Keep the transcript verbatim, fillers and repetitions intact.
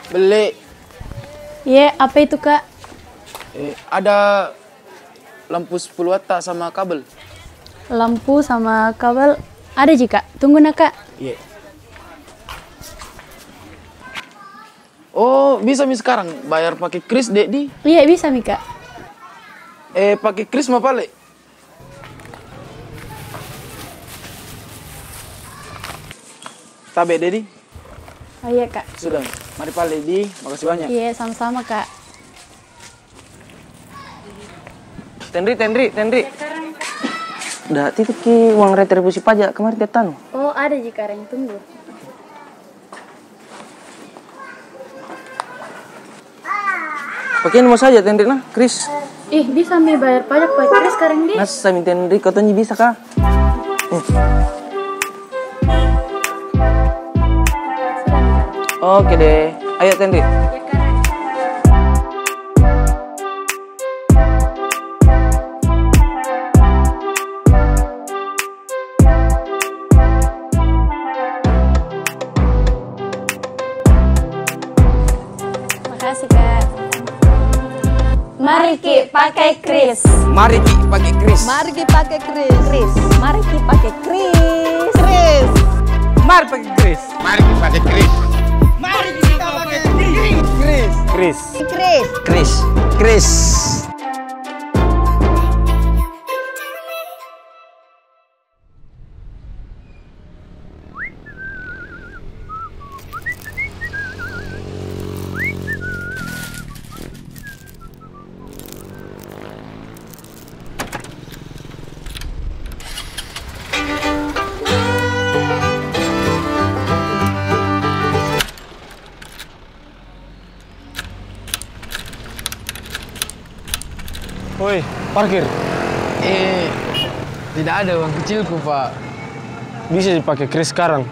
Beli. Ye, apa itu, Kak? Eh, ada lampu sepuluh watt sama kabel. Lampu sama kabel ada ji, Kak. Tunggu nah, Kak. Ye. Oh, bisa mi sekarang bayar pakai kris, Dedi? Iya, bisa mi, Kak. Eh, pakai kris ma pale. Tabe, Dedi. Oh, iya, Kak. Sudah, mari pale, Dedi. Makasih banyak. Iya, sama-sama, Kak. Tenri, Tenri, Tenri. Dah titip ki uang retribusi pajak kemarin tiap tahun. Oh, ada ji, Kak, tunggu. Pakai ini mau saja, Tenri, nah, kris. Ih, bisa mi bayar pajak pakai kris sekarang, di? Masa mi, Tenri, kau tanya bisa kah? Eh. Oke deh. Ayo, Tenri. Makasih, Kak. Mari ki pakai kris. Mari ki pakai kris. Mari ki pakai kris. Kris. Mari ki pakai kris. Kris. Mari pakai kris. Mari pakai kris. Mari kita pakai kris. Kris. Kris. Kris. Kris. Kris. Woi, parkir. Eh, tidak ada uang kecilku, Pak. Bisa dipakai kris sekarang.